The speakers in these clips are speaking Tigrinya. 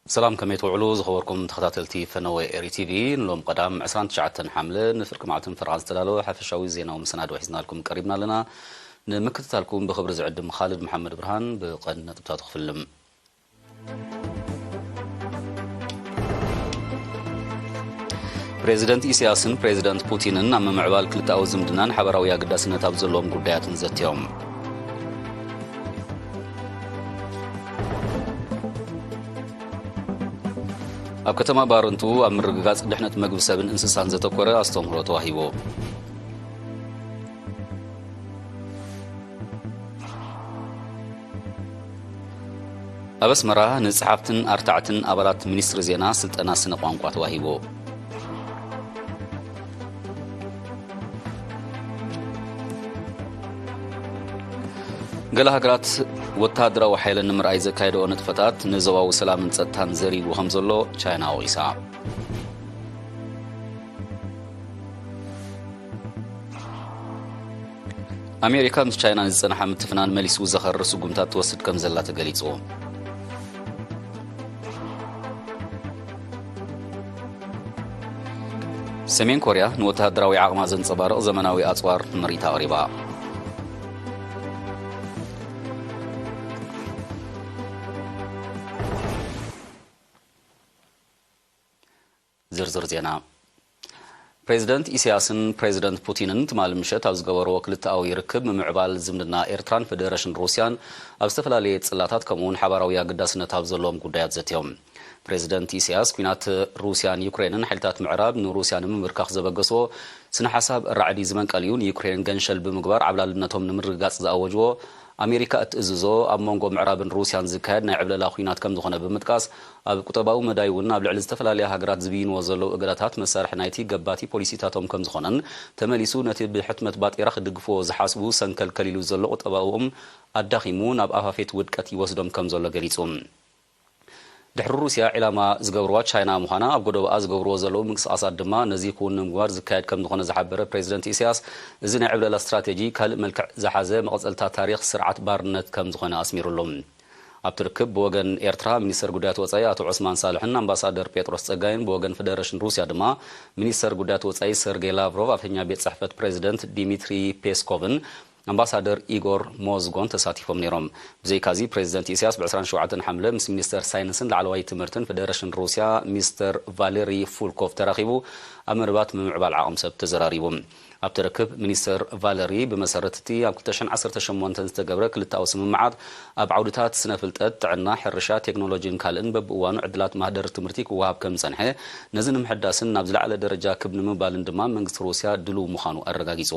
ሰላም፣ ከመይ ትውዕሉ ዝኸበርኩም ተኸታተልቲ ፈነወ ኤሪ ቲቪ? ንሎም ቀዳም ዕስራን ትሽዓተን ሓምለ ንፍርቂ መዓልትን ፈረቓን ዝተዳለወ ሓፈሻዊ ዜናዊ መሰናድኦ ሒዝናልኩም ቀሪብና ኣለና። ንምክትታልኩም ብኽብሪ ዝዕድም ኻልድ መሓመድ ብርሃን። ብቐንዲ ነጥብታቱ ክፍልም። ፕሬዚደንት ኢሳያስን ፕሬዚደንት ፑቲንን ኣብ ምምዕባል ክልተኣዊ ዝምድናን ሓበራዊ ኣገዳስነት ኣብ ዘለዎም ጉዳያትን ዘትዮም። ኣብ ከተማ ባረንቱ ኣብ ምርግጋጽ ድሕነት መግቢ ሰብን እንስሳን ዘተኮረ ኣስተምህሮ ተዋሂቡ። ኣብ ኣስመራ ንጸሓፍትን ኣርታዕትን ኣባላት ሚኒስትሪ ዜና ስልጠና ስነ ቋንቋ ተዋሂቡ። ገለ ሃገራት ወተሃደራዊ ሓይለን ንምርኣይ ዘካየደኦ ንጥፈታት ንዞባዊ ሰላምን ጸጥታን ዘሪጉ ከም ዘሎ ቻይና ወቒሳ። ኣሜሪካ ምስ ቻይና ንዝጸንሓ ምትፍናን መሊሱ ዘኸርር ስጉምታት ትወስድ ከም ዘላ ተገሊጹ። ሰሜን ኮርያ ንወተሃደራዊ ዓቕማ ዘንጸባርቕ ዘመናዊ ኣጽዋር ንምርኢት ኣቕሪባ። ዝርዝር ዜና። ፕሬዚደንት ኢሳያስን ፕሬዚደንት ፑቲንን ትማሊ ምሸት ኣብ ዝገበርዎ ክልተኣዊ ርክብ ምምዕባል ዝምድና ኤርትራን ፈደረሽን ሩስያን ኣብ ዝተፈላለየ ጽላታት ከምኡውን ሓባራዊ ኣገዳስነት ኣብ ዘለዎም ጉዳያት ዘትዮም። ፕሬዚደንት ኢሳያስ ኲናት ሩስያን ዩክሬንን ሓይልታት ምዕራብ ንሩስያ ንምምብርካኽ ዘበገስዎ ስነ ሓሳብ ራዕዲ ዝመንቀል እዩ። ንዩክሬን ገንሸል ብምግባር ዓብላልነቶም ንምርግጋጽ ዝኣወጅዎ ኣሜሪካ እትእዝዞ ኣብ መንጎ ምዕራብን ሩስያን ዝካየድ ናይ ዕብለላ ኲናት ከም ዝኾነ ብምጥቃስ፣ ኣብ ቁጠባዊ መዳይ እውን ኣብ ልዕሊ ዝተፈላለያ ሃገራት ዝብይንዎ ዘለዉ እገዳታት መሳርሒ ናይቲ ገባቲ ፖሊሲታቶም ከም ዝኾነን ተመሊሱ ነቲ ብሕትመት ባጤራ ክድግፍዎ ዝሓስቡ ሰንከልከል ኢሉ ዘሎ ቁጠባኦም ኣዳኺሙ ናብ ኣፋፌት ውድቀት ይወስዶም ከም ዘሎ ገሊጹ። ድሕሪ ሩስያ ዒላማ ዝገብርዋ ቻይና ምዃና ኣብ ጎደቦኣ ዝገብርዎ ዘለዉ ምንቅስቓሳት ድማ ነዚ ክውን ንምግባር ዝካየድ ከም ዝኾነ ዝሓበረ ፕሬዚደንት ኢሳያስ፣ እዚ ናይ ዕብለላ ስትራቴጂ ካልእ መልክዕ ዝሓዘ መቐጸልታ ታሪኽ ስርዓት ባርነት ከም ዝኾነ ኣስሚሩሉ። ኣብቲ ርክብ ብወገን ኤርትራ ሚኒስተር ጉዳያት ወጻኢ ኣቶ ዑስማን ሳልሕን ኣምባሳደር ጴጥሮስ ጸጋይን፣ ብወገን ፈደረሽን ሩስያ ድማ ሚኒስተር ጉዳያት ወጻኢ ሰርጌይ ላቭሮቭ፣ ኣፈኛ ቤት ጽሕፈት ፕሬዚደንት ዲሚትሪ ፔስኮቭን ኣምባሳደር ኢጎር ሞዝጎን ተሳቲፎም ነይሮም። ብዘይካዚ ፕሬዚደንት ኢሳያስ ብ ዕስራን ሸውዓተን ሓምለ ምስ ሚኒስተር ሳይንስን ላዕለዋይ ትምህርትን ፈደረሽን ሩስያ ሚስተር ቫሌሪ ፉልኮቭ ተራኺቡ ኣብ መደባት ምምዕባል ዓቕሚ ሰብ ተዘራሪቡ። ኣብቲ ርክብ ሚኒስተር ቫለሪ ብመሰረት እቲ ኣብ ክልተ ሽሕን ዓሰርተ ሸሞንተን ዝተገብረ ክልተኣዊ ስምምዓት ኣብ ዓውድታት ስነ ፍልጠት፣ ጥዕና፣ ሕርሻ፣ ቴክኖሎጂን ካልእን በብእዋኑ ዕድላት ማህደር ትምህርቲ ክወሃብ ከም ዝጸንሐ፣ ነዚ ንምሕዳስን ናብ ዝለዓለ ደረጃ ክብ ንምባልን ድማ መንግስቲ ሩስያ ድሉው ምዃኑ ኣረጋጊጹ።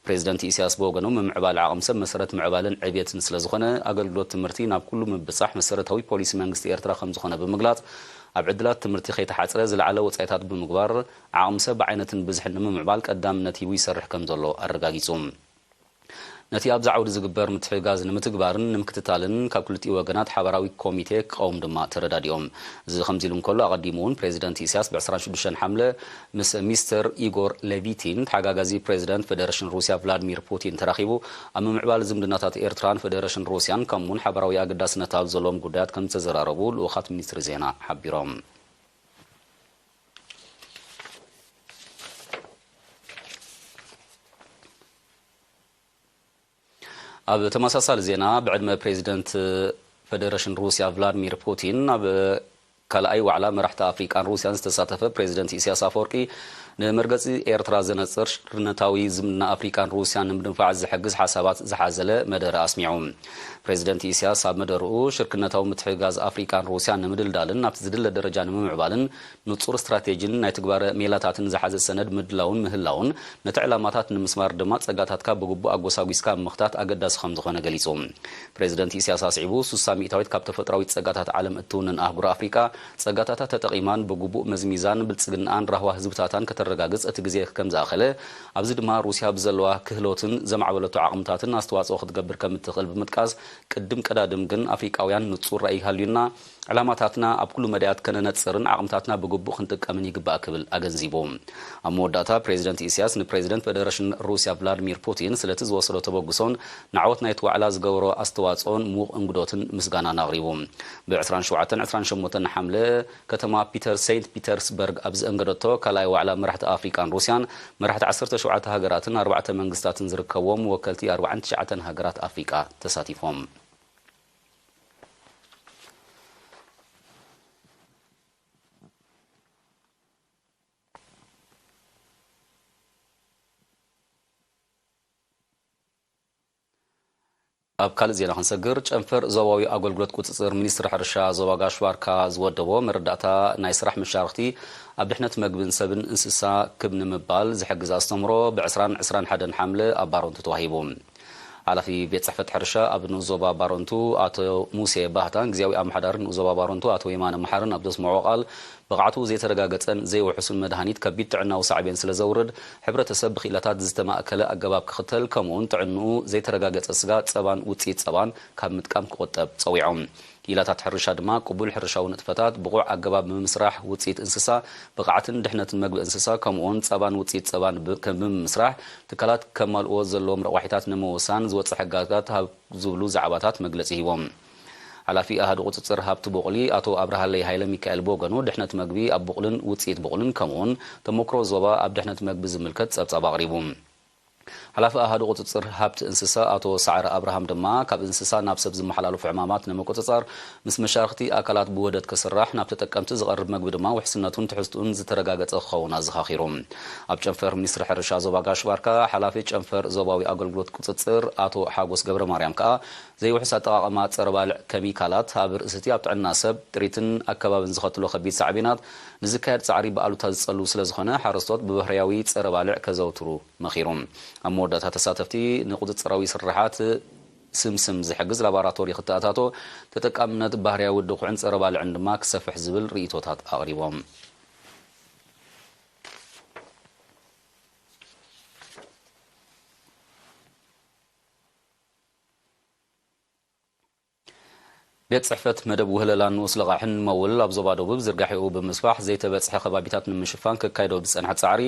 ፕሬዚደንት ኢሳያስ ብወገኑ ምምዕባል ዓቕሚ ሰብ መሰረት ምዕባልን ዕብየትን ስለ ዝኾነ ኣገልግሎት ትምህርቲ ናብ ኩሉ ምብጻሕ መሰረታዊ ፖሊሲ መንግስቲ ኤርትራ ከም ዝኾነ ብምግላጽ ኣብ ዕድላት ትምህርቲ ከይተሓጽረ ዝለዓለ ወጻኢታት ብምግባር ዓቕሚ ሰብ ብዓይነትን ብዝሕን ንምምዕባል ቀዳምነት ሂቡ ይሰርሕ ከም ዘሎ ኣረጋጊጹ። ነቲ ኣብዚ ዓውዲ ዝግበር ምትሕግጋዝ ንምትግባርን ንምክትታልን ካብ ክልቲኡ ወገናት ሓባራዊ ኮሚቴ ክቐውም ድማ ተረዳዲኦም። እዚ ከምዚ ኢሉ እንከሎ ኣቐዲሙ እውን ፕሬዚደንት ኢሳያስ ብ ዕስራን ሽዱሽተን ሓምለ ምስ ሚስተር ኢጎር ሌቪቲን ተሓጋጋዚ ፕሬዚደንት ፈደረሽን ሩስያ ቭላድሚር ፑቲን ተራኺቡ ኣብ ምምዕባል ዝምድናታት ኤርትራን ፈደረሽን ሩስያን ከምኡውን ሓባራዊ ኣገዳስነት ኣብ ዘለዎም ጉዳያት ከም ዝተዘራረቡ ልኡኻት ሚኒስትሪ ዜና ሓቢሮም። ኣብ ተመሳሳሊ ዜና፣ ብዕድመ ፕሬዚደንት ፈደረሽን ሩስያ ቭላድሚር ፑቲን ኣብ ካልኣይ ዋዕላ መራሕቲ ኣፍሪቃን ሩስያን ዝተሳተፈ ፕሬዚደንት ኢሳያስ ኣፈወርቂ፣ ንመርገጺ ኤርትራ ዘነጽር ሽርክነታዊ ዝምድና ኣፍሪቃን ሩስያን ንምድንፋዕ ዝሕግዝ ሓሳባት ዝሓዘለ መደረ ኣስሚዑ። ፕሬዚደንት ኢሳያስ ኣብ መደርኡ፣ ሽርክነታዊ ምትሕግጋዝ ኣፍሪቃን ሩስያን ንምድልዳልን ናብቲ ዝድለ ደረጃ ንምምዕባልን ንጹር ስትራቴጂን ናይ ትግባረ ሜላታትን ዝሓዘ ሰነድ ምድላውን ምህላውን፣ ነቲ ዕላማታት ንምስማር ድማ ጸጋታትካ ብግቡእ ኣጎሳጒስካ ምኽታት ኣገዳሲ ከም ዝኾነ ገሊጹ። ፕሬዚደንት ኢሳያስ ኣስዒቡ፣ ሱሳ ሚእታዊት ካብ ተፈጥሮኣዊ ጸጋታት ዓለም እትውንን ኣህጉር ኣፍሪቃ፣ ጸጋታታ ተጠቒማን ብግቡእ መዝሚዛን ብልጽግናኣን ራህዋ ህዝብታታን ከተረጋግጽ እቲ ግዜ ከም ዝኣኸለ፣ ኣብዚ ድማ ሩስያ ብዘለዋ ክህሎትን ዘማዕበለቶ ዓቕምታትን ኣስተዋጽኦ ክትገብር ከም እትኽእል ብምጥቃስ፣ ቅድም ቀዳድም ግን ኣፍሪቃውያን ንጹር ራእይ ሃልዩና፣ ዕላማታትና ኣብ ኩሉ መዳያት ከነነጽርን ዓቕምታትና ብግቡእ ክንጥቀምን ይግባእ ክብል ኣገንዚቡ። ኣብ መወዳእታ ፕሬዚደንት ኢሳያስ ንፕሬዚደንት ፈደረሽን ሩስያ ቭላድሚር ፑቲን ስለቲ ዝወሰዶ ተበግሶን ንዓወት ናይቲ ዋዕላ ዝገበሮ ኣስተዋጽኦን ምዉቕ እንግዶትን ምስጋናን ኣቕሪቡ። ብ27 28 ሓምለ ከተማ ፒተር ሴንት ፒተርስበርግ ኣብ ዘእንገደቶ ካልኣይ ዋዕላ መራሕቲ ኣፍሪቃን ሩስያን መራሕቲ 17 ሃገራትን ኣርባዕተ መንግስታትን ዝርከብዎም ወከልቲ ኣርባዓን ትሽዓተን ሃገራት ኣፍሪቃ ተሳቲፎም። ኣብ ካልእ ዜና ክንሰግር፣ ጨንፈር ዞባዊ ኣገልግሎት ቁጽጽር ሚኒስትሪ ሕርሻ ዞባ ጋሽ ባርካ ዝወደቦ መረዳእታ ናይ ስራሕ መሻርኽቲ ኣብ ድሕነት መግብን ሰብን እንስሳ ክብ ንምባል ዝሕግዝ ኣስተምሮ ብ20 21 ሓምለ ኣብ ባሮንቱ ተዋሂቡ። ሓላፊ ቤት ጽሕፈት ሕርሻ ኣብ ንኡስ ዞባ ባሮንቱ ኣቶ ሙሴ ባህታን ግዜያዊ ኣመሓዳሪ ንኡስ ዞባ ባሮንቱ ኣቶ የማነ መሓርን ኣብ ዘስምዖ ቃል፣ ብቕዓቱ ዘይተረጋገጸን ዘይውሑስን መድሃኒት ከቢድ ጥዕናዊ ሳዕቤን ስለ ዘውርድ፣ ሕብረተሰብ ብክኢላታት ዝተማእከለ ኣገባብ ክኽተል፣ ከምኡውን ጥዕንኡ ዘይተረጋገጸ ስጋ፣ ጸባን ውጽኢት ጸባን ካብ ምጥቃም ክቑጠብ ጸዊዖም። ክኢላታት ሕርሻ ድማ ቅቡል ሕርሻዊ ንጥፈታት፣ ብቑዕ ኣገባብ ብምስራሕ፣ ውጽኢት እንስሳ፣ ብቕዓትን ድሕነትን መግቢ እንስሳ፣ ከምኡውን ጸባን ውጽኢት ጸባን ብ-፣ ከም ብምስራሕ፣ ትካላት ከማልእዎ ዘለዎም ረቋሒታት ንምውሳን ዝወጽእ ሕጋታት ኣብ ዝብሉ ዛዕባታት መግለጺ ሂቦም። ሓላፊ ኣሃዱ ቁጽጽር ሃብቲ ቡቕሊ ኣቶ ኣብርሃለይ ሃይለ ሚካኤል ብወገኑ፣ ድሕነት መግቢ ኣብ ቡቕልን ውጽኢት ቡቕልን ከምኡውን ተሞክሮ ዞባ ኣብ ድሕነት መግቢ ዝምልከት ጸብጻብ ኣቕሪቡ። ሓላፊ ኣሃዱ ቁጽጽር ሃብቲ እንስሳ ኣቶ ሰዓረ ኣብርሃም ድማ፣ ካብ እንስሳ ናብ ሰብ ዝመሓላለፉ ሕማማት ንምቁጽጻር ምስ መሻርኽቲ ኣካላት ብውህደት ክስራሕ፣ ናብ ተጠቀምቲ ዝቐርብ መግቢ ድማ ውሕስነቱን ትሕዝትኡን ዝተረጋገጸ ክኸውን ኣዘኻኺሩ። ኣብ ጨንፈር ሚኒስትሪ ሕርሻ ዞባ ጋሽ ባርካ፣ ሓላፊ ጨንፈር ዞባዊ ኣገልግሎት ቁጽጽር ኣቶ ሓጎስ ገብረ ማርያም ከኣ፣ ዘይውሑስ ኣጠቓቕማ ጸረ ባልዕ ከሚካላት ኣብ ርእሲቲ ኣብ ጥዕና ሰብ፣ ጥሪትን ኣከባብን ዘኸትሎ ከቢድ ሳዕቤናት ንዝካየድ ጻዕሪ ብኣሉታ ዝጸልው ስለ ዝኾነ፣ ሓረስቶት ብባህርያዊ ጸረ ባልዕ ከዘውትሩ መኺሩ። ኣብ መወዳእታ፣ ተሳተፍቲ ንቁጽጽራዊ ስርሓት ስምስም ዝሕግዝ ላቦራቶሪ ክተኣታቶ፣ ተጠቃምነት ባህርያዊ ድኹዕን ጸረ ባልዕን ድማ ክሰፍሕ ዝብል ርእይቶታት ኣቕሪቦም። ቤት ጽሕፈት መደብ ውህለላን ንኡስ ልቓሕን መውል ኣብ ዞባ ደቡብ ዝርጋሒኡ ብምስፋሕ፣ ዘይተበጽሐ ከባቢታት ንምሽፋን ክካየዶ ብዝጸንሐ ጻዕሪ፣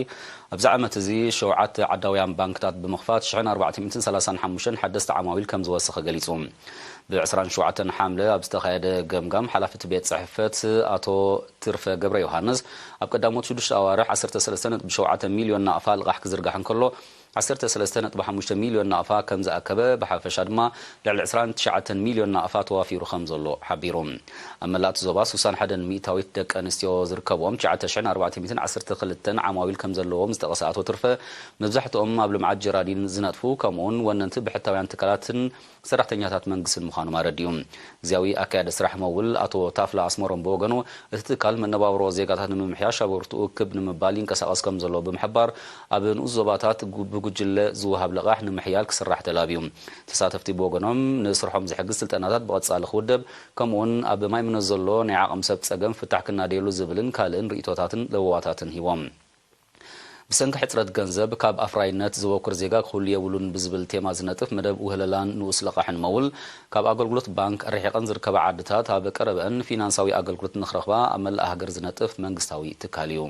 ኣብዚ ዓመት እዚ ሸውዓተ ዓዳውያን ባንክታት ብምኽፋት ሽሕን ኣርባዕተ ሚእትን ሰላሳን ሓሙሽተን ሓደስቲ ዓማዊል ከም ዝወሰኸ ገሊጹ። ብ27 ሓምለ ኣብ ዝተኻየደ ገምጋም፣ ሓላፊ እቲ ቤት ጽሕፈት ኣቶ ትርፈ ገብረ ዮሃንስ፣ ኣብ ቀዳሞት ሽዱሽተ ኣዋርሕ ዓሰርተ ሰለስተ ነጥቢ ሸውዓተ ሚልዮን ናቕፋ ልቓሕ ክዝርጋሕ እንከሎ፣ ዓሰርተ ሰለስተ ነጥቢ ሓሙሽተ ሚልዮን ናቕፋ ከም ዝኣከበ፣ ብሓፈሻ ድማ ልዕሊ ዕስራን ትሽዓተን ሚልዮን ናቕፋ ተዋፊሩ ከም ዘሎ ሓቢሩ። ኣብ መላእ እቲ ዞባ ስሳን ሓደን ሚእታዊት ደቂ ኣንስትዮ ዝርከብዎም ትሽዓተ ሽሕን ኣርባዕተ ሚእትን ዓሰርተ ክልተን ዓማዊል ከም ዘለዎም ዝጠቐሰ ኣቶ ትርፈ፣ መብዛሕትኦም ኣብ ልምዓት ጀራዲን ዝነጥፉ፣ ከምኡውን ወነንቲ ብሕታውያን ትካላትን ሰራሕተኛታት መንግስትን ምዃኖም ኣረዲኡ። ግዝያዊ ኣካያዲ ስራሕ መውል ኣቶ ታፍላ ኣስመሮም ብወገኑ፣ እቲ ትካል መነባብሮ ዜጋታት ንምምሕያሽ ኣብ ወርትኡ ክብ ንምባል ይንቀሳቐስ ከም ዘሎ ብምሕባር፣ ኣብ ንኡስ ዞባታት ጉ-፣ ብጉጅለ ዝወሃብ ልቓሕ ንምሕያል ክስራሕ ተላብዩ። ተሳተፍቲ ብወገኖም፣ ንስርሖም ዝሕግዝ ስልጠናታት ብቐጻሊ ክውደብ፣ ከምኡውን ኣብ ማይ ምነ ዘሎ ናይ ዓቕሚ ሰብ ጸገም ፍታሕ ክናደየሉ ዝብልን ካልእን ርእይቶታትን ለበዋታትን ሂቦም። ብሰንኪ ሕጽረት ገንዘብ ካብ ኣፍራይነት ዝበኩር ዜጋ ክህሉ የብሉን ብዝብል ቴማ ዝነጥፍ መደብ ውህለላን ንኡስ ልቓሕን መውል፣ ካብ ኣገልግሎት ባንክ ርሒቐን ዝርከባ ዓድታት ኣብ ቀረበአን ፊናንሳዊ ኣገልግሎት ንክረኽባ ኣብ መላእ ሃገር ዝነጥፍ መንግስታዊ ትካል እዩ።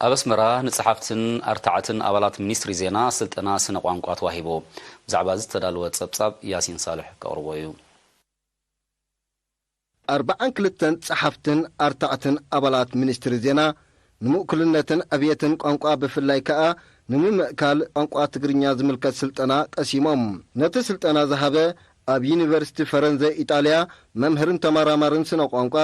ኣብ ኣስመራ ንጸሓፍትን ኣርታዕትን ኣባላት ሚኒስትሪ ዜና ስልጠና ስነ ቋንቋ ተዋሂቡ። ብዛዕባ እዚ ዝተዳለወ ጸብጻብ ያሲን ሳልሕ ከቕርቦ እዩ። ኣርባዓን ክልተን ጸሓፍትን ኣርታዕትን ኣባላት ሚኒስትሪ ዜና፣ ንምእኩልነትን ዕብየትን ቋንቋ፣ ብፍላይ ከኣ ንምምእካል ቋንቋ ትግርኛ ዝምልከት ስልጠና ቀሲሞም። ነቲ ስልጠና ዝሃበ፣ ኣብ ዩኒቨርሲቲ ፈረንዘ ኢጣልያ መምህርን ተመራማርን ስነ ቋንቋ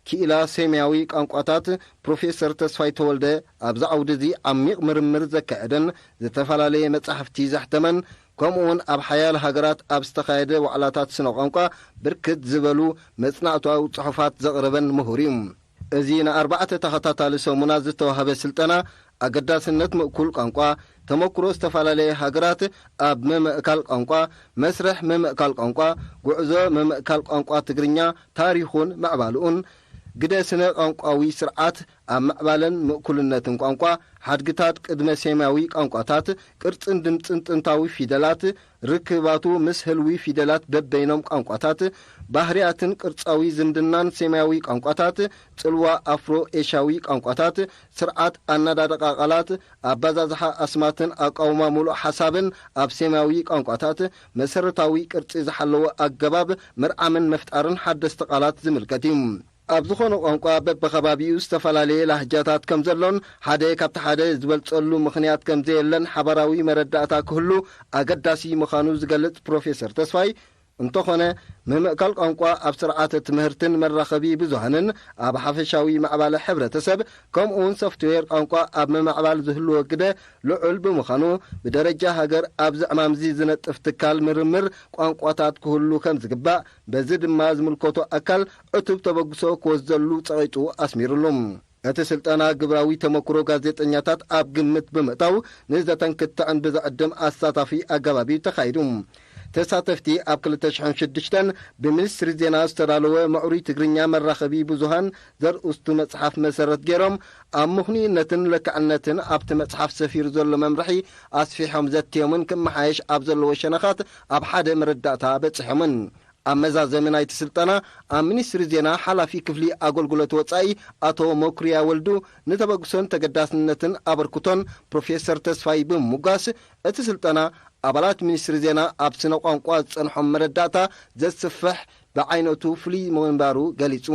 ክኢላ ሴምያዊ ቋንቋታት ፕሮፌሰር ተስፋይ ተወልደ፣ ኣብዚ ዓውዲ እዚ ዓሚቕ ምርምር ዘካየደን ዝተፈላለየ መጻሕፍቲ ዘሕተመን፣ ከምኡውን ኣብ ሓያለ ሃገራት ኣብ ዝተኻየደ ዋዕላታት ስነ ቋንቋ ብርክት ዝበሉ መጽናዕታዊ ጽሑፋት ዘቕረበን ምሁር እዩ። እዚ ንኣርባዕተ ተኸታታሊ ሰሙናት ዝተዋህበ ስልጠና፣ ኣገዳስነት ምእኩል ቋንቋ፣ ተመክሮ ዝተፈላለየ ሃገራት ኣብ ምምእካል ቋንቋ፣ መስርሕ ምምእካል ቋንቋ፣ ጉዕዞ ምምእካል ቋንቋ ትግርኛ፣ ታሪኹን ምዕባልኡን፣ ግደ ስነ ቋንቋዊ ስርዓት ኣብ ምዕባለን ምእኩልነትን ቋንቋ፣ ሓድግታት ቅድመ ሴማዊ ቋንቋታት፣ ቅርጽን ድምጽን ጥንታዊ ፊደላት፣ ርክባቱ ምስ ህልዊ ፊደላት በበይኖም ቋንቋታት፣ ባህርያትን ቅርጻዊ ዝምድናን ሴማዊ ቋንቋታት፣ ጽልዋ ኣፍሮ ኤሽያዊ ቋንቋታት፣ ስርዓት ኣነዳድቓ ቃላት፣ ኣበዛዝሓ ኣስማትን ኣቃውማ ምሉእ ሓሳብን ኣብ ሴማዊ ቋንቋታት፣ መሰረታዊ ቅርጺ ዝሓለወ ኣገባብ ምርዓምን ምፍጣርን ሓደስቲ ቃላት ዝምልከት እዩ። ኣብ ዝኾነ ቋንቋ በብኸባቢኡ ዝተፈላለየ ላህጃታት ከም ዘሎን ሓደ ካብቲ ሓደ ዝበልጸሉ ምኽንያት ከም ዘየለን ሓባራዊ መረዳእታ ክህሉ ኣገዳሲ ምዃኑ ዝገልጽ ፕሮፌሰር ተስፋይ፣ እንተኾነ፣ ምምእካል ቋንቋ ኣብ ስርዓተ ትምህርትን መራኸቢ ብዙሃንን ኣብ ሓፈሻዊ ማዕባለ ሕብረተሰብ፣ ከምኡውን ሶፍትዌር ቋንቋ ኣብ ምምዕባል ዝህልዎ ግደ ልዑል ብምዃኑ፣ ብደረጃ ሃገር ኣብዚ ዕማምዚ ዝነጥፍ ትካል ምርምር ቋንቋታት ክህሉ ከም ዝግባእ፣ በዚ ድማ ዝምልከቶ ኣካል ዕቱብ ተበግሶ ክወስደሉ ጸቒጡ ኣስሚሩሉ። እቲ ስልጠና ግብራዊ ተመክሮ ጋዜጠኛታት ኣብ ግምት ብምእታው ንዘተን ክትዕን ብዘዕድም ኣሳታፊ ኣገባብ እዩ ተኻይዱ። ተሳተፍቲ ኣብ ክልተ ሽሕን ሽዱሽተን ብሚኒስትሪ ዜና ዝተዳለወ ምዕሩይ ትግርኛ መራኸቢ ብዙሃን ዘርእስቱ መጽሓፍ መሰረት ገይሮም ኣብ ምኽኑይነትን ለክዕነትን ኣብቲ መጽሓፍ ሰፊሩ ዘሎ መምርሒ ኣስፊሖም ዘትዮምን ክመሓየሽ ኣብ ዘለዎ ሸነኻት ኣብ ሓደ መረዳእታ በጺሖምን። ኣብ መዛዘሚ ናይቲ ስልጠና ኣብ ሚኒስትሪ ዜና ሓላፊ ክፍሊ ኣገልግሎት ወጻኢ ኣቶ መኩርያ ወልዱ ንተበግሶን ተገዳስነትን ኣበርክቶን ፕሮፌሰር ተስፋይ ብምሙጋስ፣ እቲ ስልጠና ኣባላት ሚኒስትሪ ዜና ኣብ ስነ ቋንቋ ዝጸንሖም መረዳእታ ዘስፍሕ ብዓይነቱ ፍሉይ ምንባሩ ገሊጹ።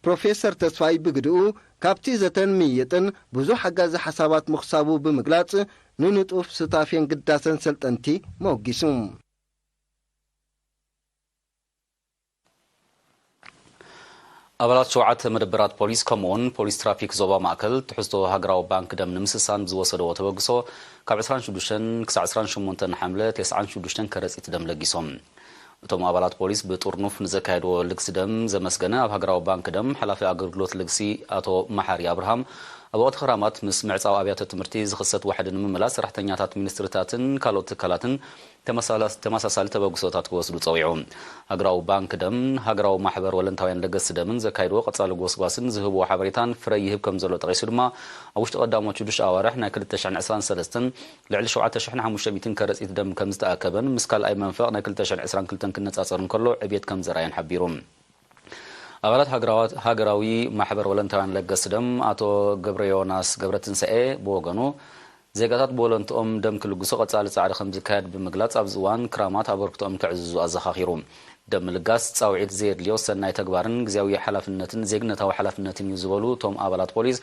ፕሮፌሰር ተስፋይ ብግድኡ፣ ካብቲ ዘተን ምይይጥን ብዙሕ ሓጋዚ ሓሳባት ምኽሳቡ ብምግላጽ፣ ንንጡፍ ስታፌን ግዳሰን ሰልጠንቲ መወጊሱ። ኣባላት ሸውዓተ መደበራት ፖሊስ፣ ከምኡውን ፖሊስ ትራፊክ ዞባ ማእከል፣ ትሕዝቶ ሃገራዊ ባንክ ደም ንምስሳን ብዝወሰደዎ ተበግሶ፣ ካብ ዕስራን ሽዱሽተን ክሳብ ዕስራን ሸሞንተን ሓምለ፣ ተስዓን ሽዱሽተን ከረጺት ደም ለጊሶም። እቶም ኣባላት ፖሊስ ብጥርኑፍ ንዘካየድዎ ልግሲ ደም ዘመስገነ ኣብ ሃገራዊ ባንክ ደም ሓላፊ ኣገልግሎት ልግሲ ኣቶ መሓሪ ኣብርሃም፣ ኣብ ወቕቲ ክራማት ምስ ምዕጻው ኣብያተ ትምህርቲ ዝኽሰት ዋሕዲ ንምምላስ ሰራሕተኛታት ሚኒስትሪታትን ካልኦት ትካላትን ተመሳላ-፣ ተመሳሳሊ ተበግሶታት ክወስዱ ጸዊዑ። ሃገራዊ ባንክ ደም፣ ሃገራዊ ማሕበር ወለንታውያን ለገስቲ ደምን ዘካይድዎ ቀጻሊ ጎስጓስን ዝህብዎ ሓበሬታን ፍረ ይህብ ከም ዘሎ ጠቒሱ ድማ፣ ኣብ ውሽጢ ቀዳሞት ሽዱሽተ ኣዋርሕ ናይ ክልተ ሽሕን ዕስራን ሰለስተን ልዕሊ ሸውዓተ ሽሕን ሓሙሽተ ሚእትን ከረጺት ደም ከም ዝተኣከበን ምስ ካልኣይ መንፈቕ ናይ ክልተ ሽሕን ዕስራን ክልተን ክነጻጸር እንከሎ ዕብየት ከም ዘርኣየን ሓቢሩ። ኣባላት ሃገራዋት-፣ ሃገራዊ ማሕበር ወለንታውያን ለገስቲ ደም ኣቶ ገብረዮናስ ገብረትንሳኤ ብወገኑ፣ ዜጋታት ብወለንትኦም ደም ክልግሱ ቀጻሊ ጻዕሪ ከም ዝካየድ ብምግላጽ፣ ኣብዚ እዋን ክራማት ኣበርክቶኦም ከዕዝዙ ኣዘኻኺሩ። ደም ምልጋስ ጻውዒት ዘየድልዮ ሰናይ ተግባርን ግዝያዊ ሓላፍነትን ዜግነታዊ ሓላፍነትን እዩ ዝበሉ እቶም ኣባላት ፖሊስ፣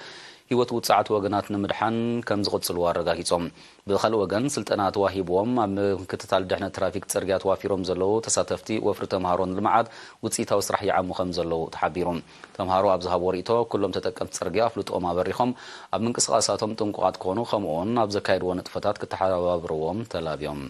ህይወት ውጽዓት ወገናት ንምድሓን ከም ዝቕጽልዎ ኣረጋጊጾም። ብኻልእ ወገን፣ ስልጠና ተዋሂብዎም ኣብ ምክትታል ድሕነት ትራፊክ ጽርግያ ተዋፊሮም ዘለዉ ተሳተፍቲ ወፍሪ ተምሃሮን ልምዓት ውጽኢታዊ ስራሕ ይዓሙ ከም ዘለዉ ተሓቢሩ። ተምሃሮ ኣብ ዝሃብዎ ርእይቶ፣ ኩሎም ተጠቀምቲ ጽርግያ ኣፍልጦኦም ኣበሪኾም ኣብ ምንቅስቓሳቶም ጥንቁቓት ክኾኑ፣ ከምኡ'ውን ኣብ ዘካየድዎ ንጥፈታት ክተሓባብርዎም ተላብዮም።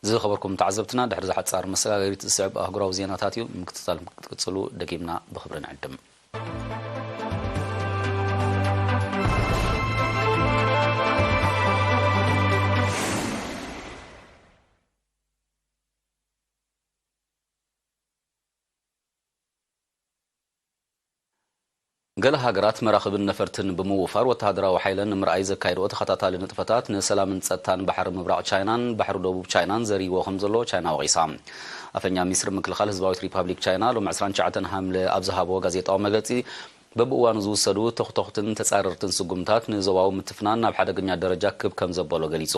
ዝኸበርኩም ተዓዘብትና፣ ድሕሪ እዛ ሓጻር መሰጋገሪት ዝስዕብ ኣህጉራዊ ዜናታት እዩ። ምክትታል ክትቅጽሉ ደጊምና ብኽብሪ ንዕድም። ገለ ሃገራት መራኽብን ነፈርትን ብምውፋር ወተሃደራዊ ሓይለን ንምርኣይ ዘካየድኦ ተኸታታሊ ንጥፈታት ንሰላምን ጸጥታን ባሕሪ ምብራቕ ቻይናን ባሕሪ ደቡብ ቻይናን ዘርእይዎ ከም ዘሎ ቻይና ወቒሳ። ኣፈኛ ሚኒስትሪ ምክልኻል ህዝባዊት ሪፓብሊክ ቻይና ሎም ዕስራን ትሽዓተን ሓምለ ኣብ ዝሃቦ ጋዜጣዊ መግለጺ፣ በብእዋኑ ዝውሰዱ ተኹተኹትን ተጻረርትን ስጉምታት ንዞባዊ ምትፍናን ናብ ሓደገኛ ደረጃ ክብ ከም ዘበሎ ገሊጹ።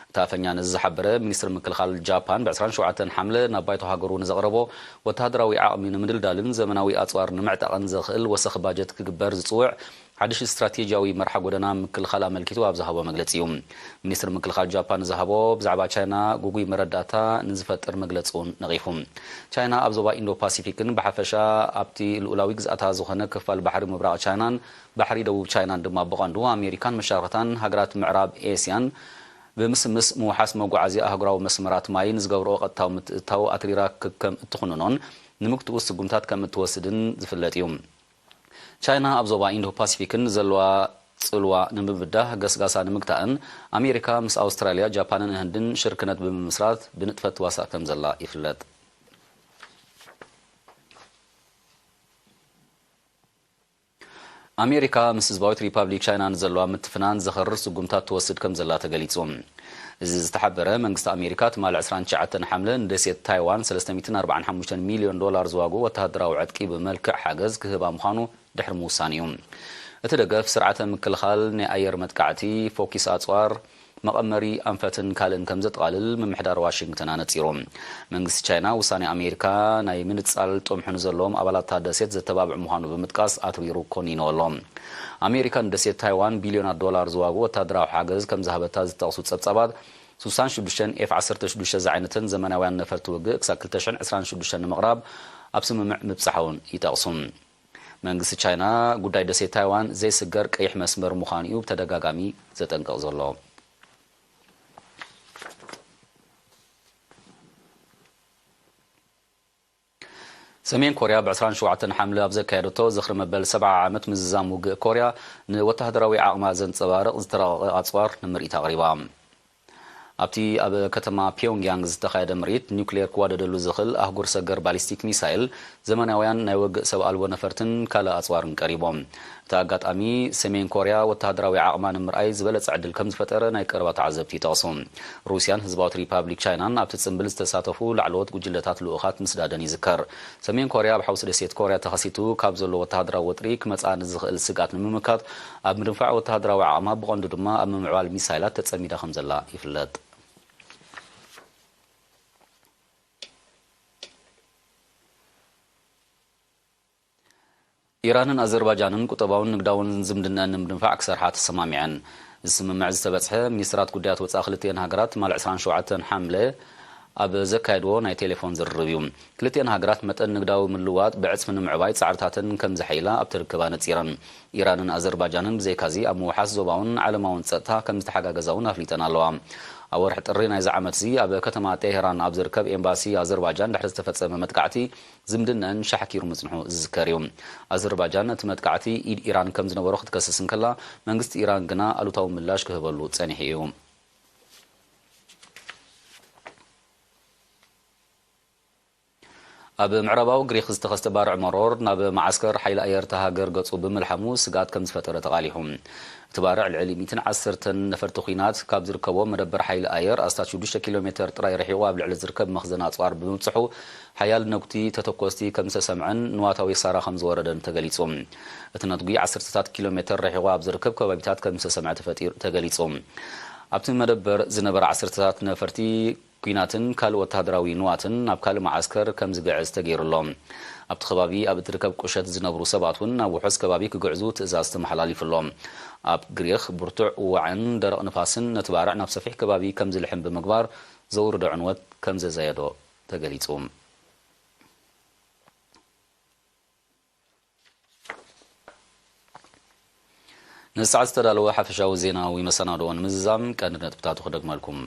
እቲ ኣፈኛ ነዚ ዝሓበረ፣ ሚኒስትሪ ምክልኻል ጃፓን ብ ዕስራን ሸውዓተን ሓምለ ናብ ባይቶ ሃገሩ ንዘቕረቦ ወተሃደራዊ ዓቕሚ ንምድልዳልን ዘመናዊ ኣጽዋር ንምዕጣቕን ዘኽእል ወሰኽ ባጀት ክግበር ዝጽውዕ ሓድሽ ስትራቴጂያዊ መርሓ ጎደና ምክልኻል ኣመልኪቱ ኣብ ዝሃቦ መግለጺ እዩ። ሚኒስትር ምክልኻል ጃፓን ዝሃቦ ብዛዕባ ቻይና ግጉይ መረዳእታ ንዝፈጥር መግለጺ እውን ነቒፉ። ቻይና ኣብ ዞባ ኢንዶ ፓሲፊክን ብሓፈሻ ኣብቲ ልኡላዊ ግዝኣታ ዝኾነ ክፋል ባሕሪ ምብራቕ ቻይናን ባሕሪ ደቡብ ቻይናን ድማ ብቐንዱ ኣሜሪካን መሻርኽታን ሃገራት ምዕራብ ኤስያን ብምስምስ ምውሓስ መጓዓዝያ ኣህጉራዊ መስመራት ማይን ዝገብርኦ ቀጥታዊ ምትእትታው ኣትሪራ ክከም እትኹንኖን ንምግትኡ ስጉምታት ከም እትወስድን ዝፍለጥ እዩ። ቻይና ኣብ ዞባ ኢንዶ ፓሲፊክን ዘለዋ ጽልዋ ንምብዳህ ገስጋሳ ንምግታእን ኣሜሪካ ምስ ኣውስትራልያ፣ ጃፓንን ህንድን ሽርክነት ብምምስራት ብንጥፈት ትዋሳእ ከም ዘላ ይፍለጥ። ኣሜሪካ ምስ ህዝባዊት ሪፓብሊክ ቻይና ንዘለዋ ምትፍናን ዘኸርር ስጉምታት ትወስድ ከም ዘላ ተገሊጹ። እዚ ዝተሓበረ መንግስቲ ኣሜሪካ ትማሊ ዕስራን ትሽዓተን ሓምለ ንደሴት ታይዋን ሰለስተ ሚእትን ኣርባዓን ሓሙሽተን ሚልዮን ዶላር ዝዋግኡ ወተሃደራዊ ዕጥቂ ብመልክዕ ሓገዝ ክህባ ምዃኑ ድሕሪ ምውሳን እዩ። እቲ ደገፍ ስርዓተ ምክልኻል፣ ናይ ኣየር መጥቃዕቲ፣ ፎኪስ ኣጽዋር፣ መቐመሪ ኣንፈትን ካልእን ከም ዘጠቓልል ምምሕዳር ዋሽንግተን ኣነጺሩ። መንግስቲ ቻይና ውሳኔ ኣሜሪካ ናይ ምንጻል ጥምሑ ንዘለዎም ኣባላት እታ ደሴት ዘተባብዕ ምዃኑ ብምጥቃስ ኣትሪሩ ኮኒንዎ ኣሎ። ኣሜሪካ ንደሴት ታይዋን ቢልዮናት ዶላር ዝዋግኡ ወታደራዊ ሓገዝ ከም ዝሃበታ ዝጠቕሱ ጸብጻባት፣ ስሳን ሽዱሽተን ኤፍ ዓሰርተ ሽዱሽተ ዝዓይነተን ዘመናውያን ነፈርቲ ውግእ ክሳብ ክልተ ሽሕን ዕስራን ሽዱሽተን ንምቕራብ ኣብ ስምምዕ ምብጻሓ እውን ይጠቕሱ። መንግስቲ ቻይና ጉዳይ ደሴት ታይዋን ዘይስገር ቀይሕ መስመር ምዃኑ እዩ ብተደጋጋሚ ዘጠንቅቕ ዘሎ። ሰሜን ኮርያ ብ ዕስራን ሸውዓተን ሓምለ ኣብ ዘካየደቶ ዝኽሪ መበል ሰብዓ ዓመት ምዝዛም ውግእ ኮርያ፣ ንወተሃደራዊ ዓቕማ ዘንጸባርቕ ዝተራቐቐ ኣጽዋር ንምርኢት ኣቕሪባ። ኣብቲ ኣብ ከተማ ፒዮንግያንግ ዝተኻየደ ምርኢት፣ ኒውክሌር ክዋደደሉ ዝኽእል ኣህጉር ሰገር ባሊስቲክ ሚሳይል፣ ዘመናውያን ናይ ውግእ ሰብ ኣልቦ ነፈርትን ካልእ ኣጽዋርን ቀሪቦም። እቲ ኣጋጣሚ፣ ሰሜን ኮርያ ወተሃደራዊ ዓቕማ ንምርኣይ ዝበለጸ ዕድል ከም ዝፈጠረ ናይ ቀረባ ተዓዘብቲ ይጠቕሱ። ሩስያን ህዝባዊት ሪፓብሊክ ቻይናን ኣብቲ ጽምብል ዝተሳተፉ ላዕለዎት ጉጅለታት ልኡኻት ምስዳደን ይዝከር። ሰሜን ኮርያ ኣብ ሓውሲ ደሴት ኮርያ ተኸሲቱ ካብ ዘሎ ወተሃደራዊ ወጥሪ ክመጽኣ ንዝኽእል ስግኣት ንምምካት፣ ኣብ ምድንፋዕ ወተሃደራዊ ዓቕማ፣ ብቐንዱ ድማ ኣብ ምምዕባል ሚሳይላት ተጸሚዳ ከም ዘላ ይፍለጥ። ኢራንን ኣዘርባጃንን ቁጠባውን ንግዳውን ዝምድናኣን ንምድንፋዕ ክሰርሓ ተሰማሚዐን። እዚ ስምምዕ ዝተበጽሐ፣ ሚኒስትራት ጉዳያት ወጻኢ ክልቲኤን ሃገራት ትማሊ ዕስራን ሸውዓተን ሓምለ ኣብ ዘካየድዎ ናይ ቴሌፎን ዝርርብ እዩ። ክልቲኤን ሃገራት መጠን ንግዳዊ ምልውዋጥ ብዕጽፊ ንምዕባይ ጻዕርታተን ከም ዘሐይላ ኣብቲ ርክብ ኣነጺረን። ኢራንን ኣዘርባጃንን ብዘይካዚ ኣብ ምውሓስ ዞባውን ዓለማውን ጸጥታ ከም ዝተሓጋገዛ እውን ኣፍሊጠን ኣለዋ። ኣብ ወርሒ ጥሪ ናይዚ ዓመትዚ ኣብ ከተማ ቴሄራን ኣብ ዝርከብ ኤምባሲ ኣዘርባጃን ድሕሪ ዝተፈጸመ መጥቃዕቲ ዝምድናኣን ሻሕኪሩ ምጽንሑ ዝዝከር እዩ። ኣዘርባጃን እቲ መጥቃዕቲ ኢድ ኢራን ከም ዝነበሮ ክትከስስ እንከላ፣ መንግስቲ ኢራን ግና ኣሉታዊ ምላሽ ክህበሉ ጸኒሑ እዩ። ኣብ ምዕራባዊ ግሪክ ዝተኸስተ ባርዕ መሮር ናብ መዓስከር ሓይሊ ኣየር እታ ሃገር ገጹ ብምልሓሙ ስግኣት ከም ዝፈጠረ ተቓሊሑ። እቲ ባርዕ ልዕሊ ሚእትን ዓሰርተን ነፈርቲ ኲናት ካብ ዝርከቦ መደበር ሓይሊ ኣየር ኣስታት ሽዱሽተ ኪሎ ሜተር ጥራይ ርሒቑ ኣብ ልዕሊ ዝርከብ መኽዘን ኣጽዋር ብምብጽሑ ሓያል ነጉቲ ተተኮስቲ ከም ዝተሰምዐን ንዋታዊ ክሳራ ከም ዝወረደን ተገሊጹ። እቲ ነትጒ ዓሰርተታት ኪሎ ሜተር ርሒቑ ኣብ ዝርከብ ከባቢታት ከም ዝተሰምዐ ተፈጢሩ ተገሊጹ። ኣብቲ መደበር ዝነበረ ዓሰርተታት ነፈርቲ ኲናትን ካልእ ወተሃደራዊ ንዋትን ናብ ካልእ መዓስከር ከም ዝግዕዝ ተገይሩ ኣሎ። ኣብቲ ከባቢ ኣብ እትርከብ ቁሸት ዝነብሩ ሰባት እውን ናብ ውሑስ ከባቢ ክግዕዙ ትእዛዝ ተመሓላሊፉ ኣሎ። ኣብ ግሪኽ ብርቱዕ ዋዕን ደረቕ ንፋስን ነቲ ባርዕ ናብ ሰፊሕ ከባቢ ከም ዝልሕም ብምግባር ዘውርዶ ዕንወት ከም ዘዛየዶ ተገሊጹ። ንሰዓት ዝተዳለወ ሓፈሻዊ ዜናዊ መሰናድኦ ንምዝዛም ቀንዲ ነጥብታቱ ክደግመልኩም።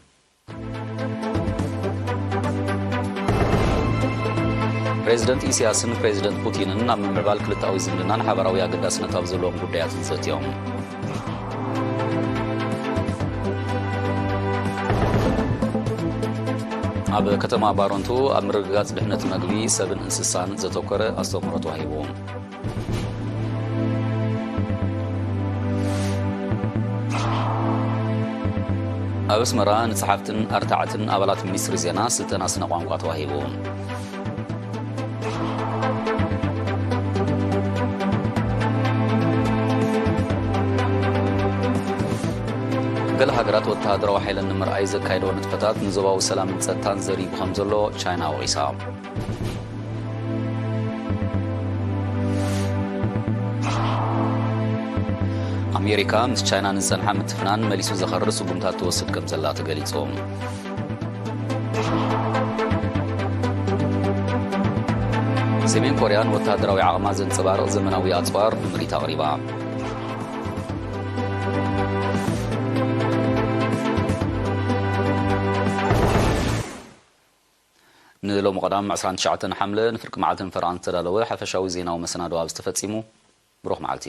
ፕሬዚደንት ኢሳያስን ፕሬዚደንት ፑቲንን ኣብ ምምዕባል ክልተኣዊ ዝምድናን ሓባራዊ ኣገዳስነት ኣብ ዘለዎም ጉዳያትን ዘትዮም። ኣብ ከተማ ባረንቱ ኣብ ምርግጋጽ ድሕነት መግቢ ሰብን እንስሳን ዘተኮረ ኣስተምህሮ ተዋሂቡ። ኣብ ኣስመራ ንጸሓፍትን ኣርታዕትን ኣባላት ሚኒስትሪ ዜና ስልጠና ስነ ቋንቋ ተዋሂቡ። ገለ ሃገራት ወተሃደራዊ ሓይለን ንምርኣይ ዘካየደኦ ንጥፈታት ንዞባዊ ሰላምን ጸጥታን ዘሪጉ ከም ዘሎ ቻይና ወቒሳ። ኣሜሪካ ምስ ቻይና ንዝጸንሓ ምትፍናን መሊሱ ዘኸርር ስጉምታት ትወስድ ከም ዘላ ተገሊጹ። ሰሜን ኮርያ ንወተሃደራዊ ዓቕማ ዘንጸባርቕ ዘመናዊ ኣጽዋር ንምርኢት ኣቕሪባ። ንሎሚ ቀዳም ዕስራን ትሽዓተን ሓምለ ንፍርቂ መዓልቲ ንፈረቓን ዝተዳለወ ሓፈሻዊ ዜናዊ መሰናዶ ኣብዚ ተፈጺሙ። ብሩኽ መዓልቲ።